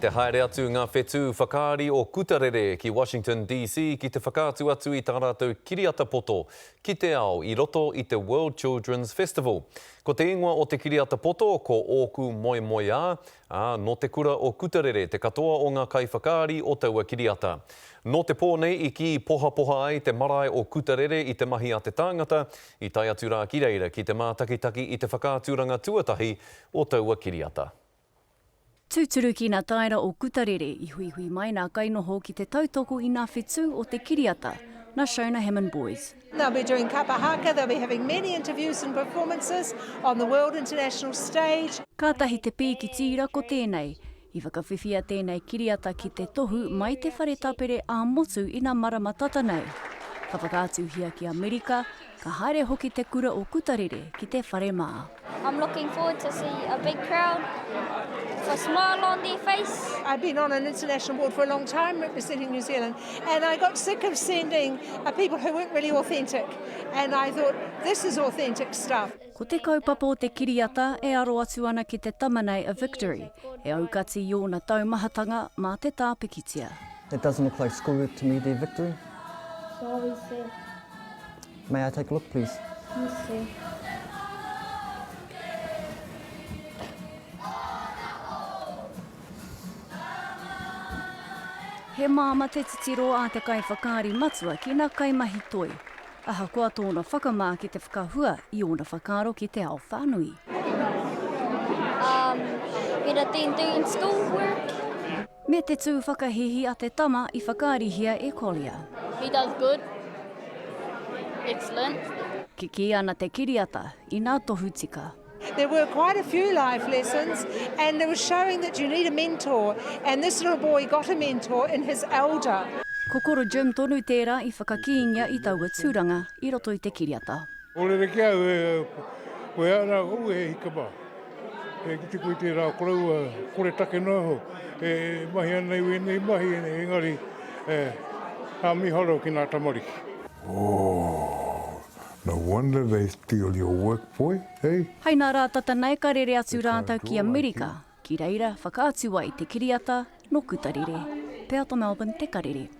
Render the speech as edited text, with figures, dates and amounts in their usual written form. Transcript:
Te haere atu ngā whetū whakaari o Kutarere ki Washington DC ki te whakaatu atu i tā rātou kiriata poto ki te ao i roto i te World Children's Festival. Ko te ingoa o te kiriata poto ko Ōku Moemoeā, ā, nō te kura o Kutarere te katoa o ngā kaiwhakaari o taua kiriata. Nō te pō nei i kī pohapoha ai te marae o Kutarere i te mahi a te tāngata i tae atu rā ki reira ki te mātakitaki i te whakaaturanga tuatahi o taua kiriata. Tūturu ki nā taera o Kutarere i huihui mai nā kainoho ki te tautoko i nā whetū o te kiriata, nā Shona Hammond Boys. They'll be doing kapa haka, they'll be having many interviews and performances on the world international stage. Kātahi te pīki tīra ko tēnei. I whakawhiwhia tēnei kiriata ki te tohu mai te whare tapere ā-motu ina marama tata nei. Ka whakaatuhia ki Amerika, ka haere hoki te kura o Kutarere ki te whare mā. I'm looking forward to see a big crowd with a smile on their face. I've been on an international board for a long time representing New Zealand and I got sick of sending uh, people who weren't really authentic and I thought this is authentic stuff. Ko te kaupapa o te kiriata e aro atu ana ki te tama nei a Victory, e aukati i ōna taumahatanga mā te tā pikitia. It doesn't look like schoolwork to me there Victory. Sorry sir. May I take a look please? Yes sir. He māmā te titiro a te kaiwhakaari matua ki ngā kaimahi toi, ahakoa tōna whakamā ki te whakahua i ōna whakaaro ki te ao whānui. Um, better than doing school work. Me te tū whakahihi a te tama i whakaarihia e Collier. He does good. Excellent. Kikī ana te kiriata i nā tohu tika. There were quite a few life lessons and it was showing that you need a mentor and this little boy got a mentor in his elder. Ko Koro Jim tonu tērā i whakakīngia i taua tūranga i roto i te kiriata. Kōrere ki au e koe ana ou e hika mā. E kite koe tērā koroua kore take noa iho e mahi ana i wēnei mahi engari ka miharo ki ngā tamariki. Oh, no wonder they steal your work, boy, eh? Hei nā rā tata nei ka rere atu rātou ki Amerika, ki reira whakaatu ai te kiriata nō Kutarere. Peata Melbourne Te Karere.